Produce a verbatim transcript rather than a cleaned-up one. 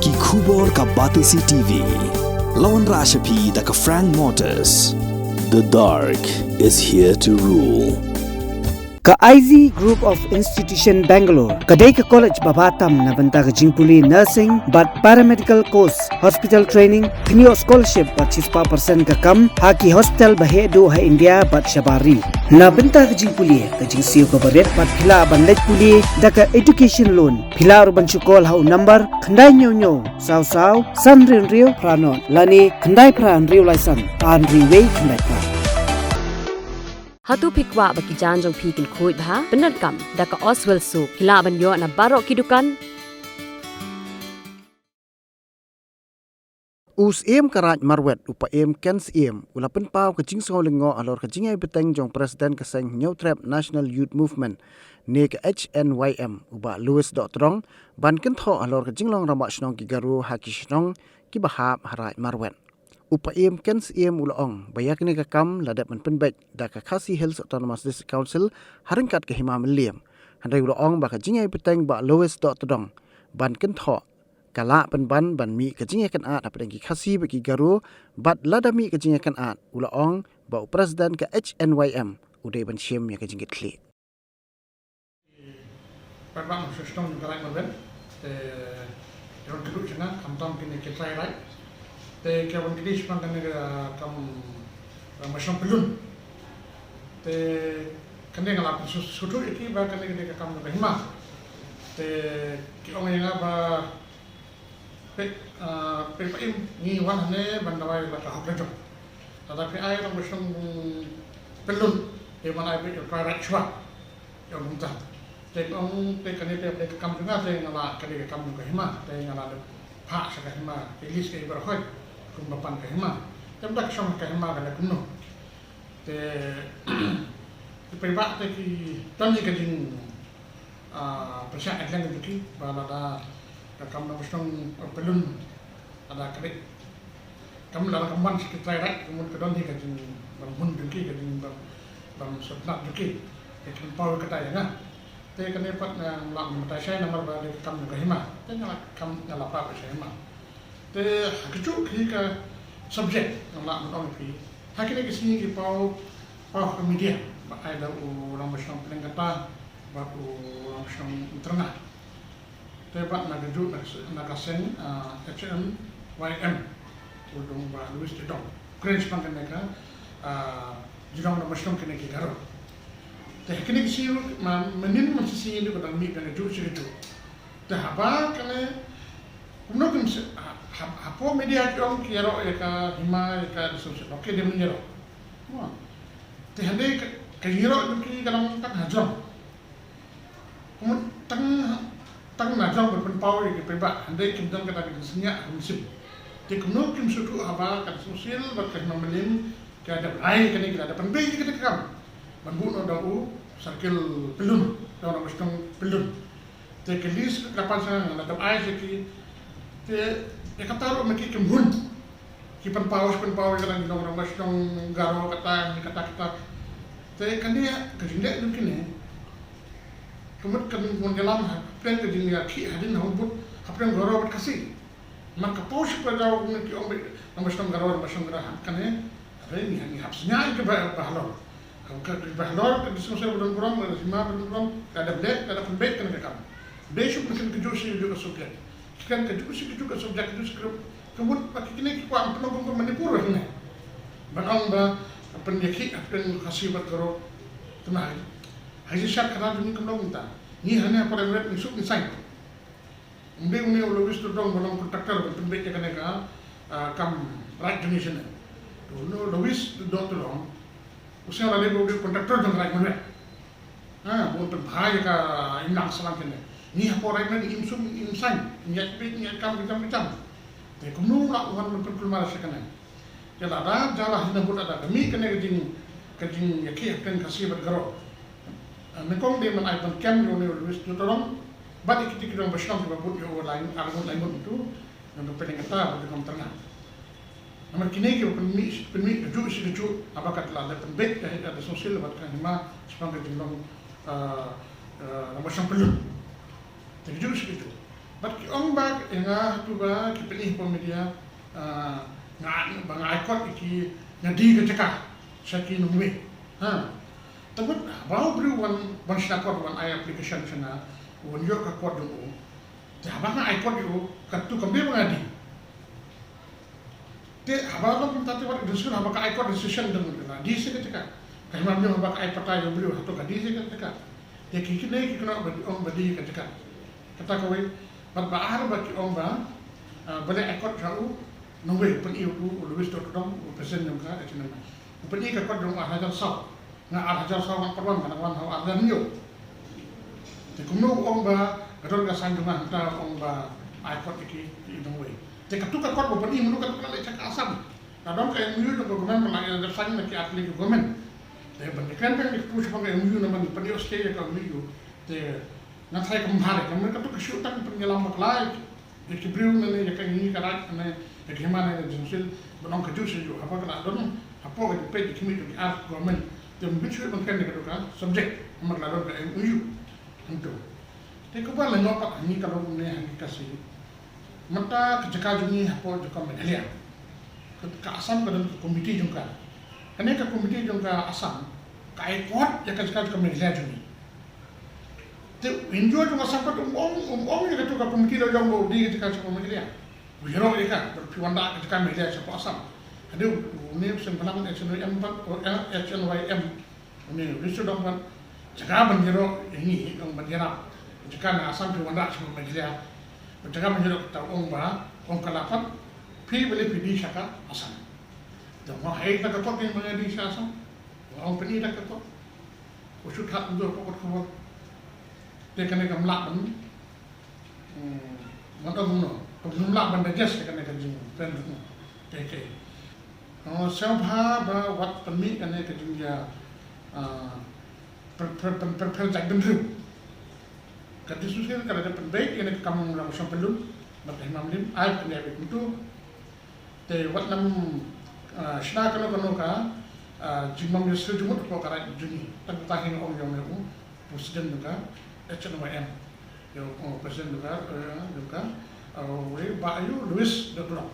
Ki khubor ka Batesi T V. La wanrah sha phi da ka Frank Motors. The dark is here to rule. Ka I Z Group of Institution Bangalore ka dei ka college ba bha tam na bynta ka jingpule nursing bad paramedical course, hospital training, kynjoh scholarship bad shispah percent ka kam ha ki hospital ba heh duh ha India bad shabar ri. Na bynta ka jingpule ka jingsiew kaba rit bad phi lah ban leit pule da ka education loan. Phi lah ruh ban shu call ha u number khyndai hynñiew hynñiew saw saw san hynriew hynriew phra nod lane khyndai phra hynriew lai san ar hynriew wei khyndai phra. Hato phi kwah ba ki jaiñ jong phi kin khuid bha? Pyndonkam da ka Oswell Soap. Phi lah ban ïoh na baroh ki dukan. U Syiem ka Raid Marwet, u Paiem Ken Syiem, u la pynpaw ka jingsngew lyngngoh halor ka jingïai bteng jong President ka seng Hynñiewtrep National Youth Movement ne ka H N Y M, u Bah Louis Dohtdong, ban kynthoh halor ka jinglong rangbah shnong ki Garo ha ki shnong kiba hap ha Raid Marwet. U Paiem Ken Syiem u la ong ba ïa kane ka kam la dep ban pynbeit da ka Khasi Hills Autonomous District Council ha ryngkat ka Hima Mylliem. Hynrei u la ong ba ka jingïai bteng Bah Louis Dohtdong ban kynthoh ka lah pynban ban mih ka jingïakynad hapdeng ki Khasi bad ki Garo, bad lada mih ka jingïakynad u la ong ba u President ka H N Y M u dei ban shim ïa ka jingkitkhlieh. Paidbah nongshong shnong jong ka Raid Marwet, te ki wan kyrduh jong nga, khamtam kine ki trai raid. Te ki wan kyrduh shaphang kane ka kam, eh, mashong pyllun. Te kane nga la pynsngewthuh ïa ki ba kane ka dei ka kam jong ka hima. Te ki ong ïa nga ba Peit, ah, peit Paiem, ngi wan hangne ban duwai la ka hok la jong. Lada phi ai long ba shnong pyllun, te ban ai peit ïa u trai raid shuwa. Ïa u bynta. Te ong te kane te ka kam jong nga te nga la ka dei ka kam jong ka hima, te nga la dep phah sha ka hima, te list ka i baroh hoi. Kum ba pan ka hima. Te mynta ka shong ka hima ka la kumno. Te ki paidbah te ki don hi ka jing, ah, pyrshah ïa ka jong ki ba lada ka kam na shnong pyllun lada ka dei kam lada ka man sha ki trai raid ka mut ka don hi ka jing bam hun jong ki ka jing bam bam sutnat jong ki. Te ki paw kata ïa nga. Te kane pat nga la mynta shai namar ba dei ka kam jong ka hima. Te nga la kam nga la paw sha hima. Te ha kajuh hi ka subject nga la mynta ong phi. Ha kine ki sngi ki paw paw ha ka media ba ai da u rangbah shnong Pyndengatta bad u rangbah shnong Umtrna. Te bad na kajuh na ka seng, ah, H N Y M u dong ba Louis Dohtdong. Kren shaphang kane ka, ah, jinglong rangbah shnong kine ki Garo. Te ha kine ki sngi ruh ma mynnin ma shi sngi ruh ka dang mih da kajuh shi kajuh. Te haba kane kumno kin se ha, ha, hapoh media ki ong ki ïaroh ïa ka hima ïa ka dusum se. Okay, dei ban ïaroh. Te hynrei ka, ka ïaroh jong ki ka long tang hajrong. Kumno tang tang na jrong ban pynpaw ïa ki paidbah hynrei kim don kata ka jingsngiah ha ka mynsiem. Te kumno kim sngewthuh haba ka dusum se bad ka hima Mylliem ka dep rai kane ki la dep pynbeit ïa kane ka kam. Ban buh noh da u circle pyllun da u rangbah shnong pyllun. Te ka list ka pan sha nga la dep ai sha ki. Te ïa kata ruh ma ki kim hun. Ki pynpaw shi pynpaw ïa ka dang jong rangbah shnong Garo kata kata kata. Te kane ka jingleh jong kine. Ka mut kan mon ka lam hapdeng ka jingïakhih hadien ha u bud hapdeng Garo bad Khasi. Mar ka paw shi pynpaw ki ong ba rangbah shnong Garo rangbah shnong Garo ha kane. Hynrei ngi ngi hap sngew ïa ka ba halor. Ka, ka, ka ba halor ka dusum se ba don burom, ka hima ba don burom, ka dep leh, ka dep pynbeit kane ka kam. Dei shuh mynta kajuh shi kajuh ka subject. Ki kren kajuh shi kajuh ka subject, kajuh shi kajuh. Ka mut ba kine ki kwah pynlong kum ka Manipur hangne. Ban ong ba pynïakhih hapdeng Khasi bad Garo. Te ma ha. Ha ji shat khana jong ngi kumno mynta. Ngi hangne ha Parliament ngi suk ngi sign. Ym dei une u Louis Dohtdong ba long contractor ban pynbeit ïa kane ka, ah, kam raid jong ngi shane. Te une u Louis Dohtdong u sngewbha lei ba u dei u contractor jong ka raid Marwet. Ha, ba un pynbha ïa ka imlang sahlang kane. Ngi hapoh raid Marwet ngi im suk im saiñ, ngi ïaid beit ngi ïaid kam ki jam ki jam. Te kumno u lah u wan ban pynkulmar sha kane. Te lada jala hi na bud lada ka mih kane ka jing, ka jingïakhih hapdeng Khasi bad Garo. Ah, nyngkong dei ban ai ban kem ïa une u Louis Dohtdong bad ïa kiti ki rangbah shnong kiba bud ïa u lai, ar ngut lai ngut tu, ngan pynlong kata bad ka kam tyrnga. Namar kine kiba pynmih, pynmih kajuh shi kajuh, haba ka la dep pynbeit ka, ka dusum se bad ka hima shaphang ka jinglong, ah, ah, rangbah shnong pyllun. Te kajuh shi kajuh. Bad ki ong ba ïa nga hato ba ki pyni hapoh media, ah, nga, ba nga ai kot ïa ki, nga die ka jaka sha ki nongwei. Ha. Te mut haba u briew wan, wan shna kot, wan ai application sha nga, wan ïoh ka kot jong u. Te haba nga ai kot ïa u, kato kam dei ba nga die. Te haba long kumta te wat decision, haba ka ai kot decision dang la die sha ka jaka. Ka hima mynnin haba ka ai pata ïa u briew, hato ka die sha ka jaka. Te ki kine ki kynnoh ba ong ba die ka jaka. Kata kawei, bad ba ar ba ki ong ba, ah, balei ai kot sha u nongwei, pyni u, u Louis Dodkdong, u president jong ka H N M I. U pyni ka kot jong u ar hajar saw. Nga ar hajar saw nga pat wan, nga dang wan ha u ar hajar hynñiew. Te kumno u ong ba ka don ka sign jong nga hangta, u ong ba ai kot ïa ki, ki nongwei. Te kato ka kot ba pyni mynno kato ka la leit sha ka Assam. Ka don ka M O U jong ka government ba la ïa dep sign na ki ar tylli ki government. Te ban ïakren tang ïa kato shaphang ka M O U namar ngi pynïoh stay ïa ka M O U. Te nga tharai kam bha re, namar kato ka shu tang pynïalam bakla ïa ki briew ne, ne ïa ka ngi ka raid ne, ïa ka hima ne, ne jingsil, ban ong kajuh sha kajuh, haba ka la don hapoh ka jingpeit jingkhmih jong ki ar government. Te ym bit shuh ban kren ïa kato ka subject, namar ka la don ka M O U. Hangto. Te kaba lehnoh pat ha ngi ka long ne ha ngi ka Khasi. Mynta ka jaka jong ngi hapoh jong ka Meghalaya. Ka, ka Assam ka don ka komiti jong ka. Kane ka komiti jong ka Assam ka ai kot ïa ka jaka jong ka Meghalaya jong ngi. Te u N G O jong ka Assam pat um ong, um ong ïa kato ka komiti la ong ba u die ka jaka jong ka Meghalaya. U ïaroh ïa ka, ba phi wan da ka jaka Meghalaya shapoh Assam. Hadien une u seng bhalang H N Y M pat, o, eh, H N Y M. Une u Louis Dodkdong pat, jaka ban ïaroh ïa ngi, ong ban ïarap. Jaka na Assam phi wan da sha Meghalaya. Jaka ban ïaroh kata ong ba, ong ka la pat, phi balei phi die sha ka Assam. Te nga hei da ka kot, ong ba nga die sha Assam. Nga ong pyni da ka kot. U shu thad dur ka kot khubor. Te kane kam lah ban Hmm, nga ong kumno, kumno lah ban digest ïa kane ka jingpynbeit. Te, te. Nga sngewbha ba wat pynmih kane ka jingïa, ah, pher, pher, pher, pher, pher jaitbynriew. Ka dissociation ka la dep pynbeit ïa kane ka kam long shong pynlut bad ka hima mylliem, ai pynïaid beit kumto. Te wat nym, ah, shna kano kano ka, ah, jingbym ïasyrjemut hapoh ka raid jong ngi. Tang kata hi nga ong ïa une u president jong ka H N Y M. Ïa u, oh, president jong ka, eh, jong ka, ah, uwei Bah ïa u Louis Dodkdong.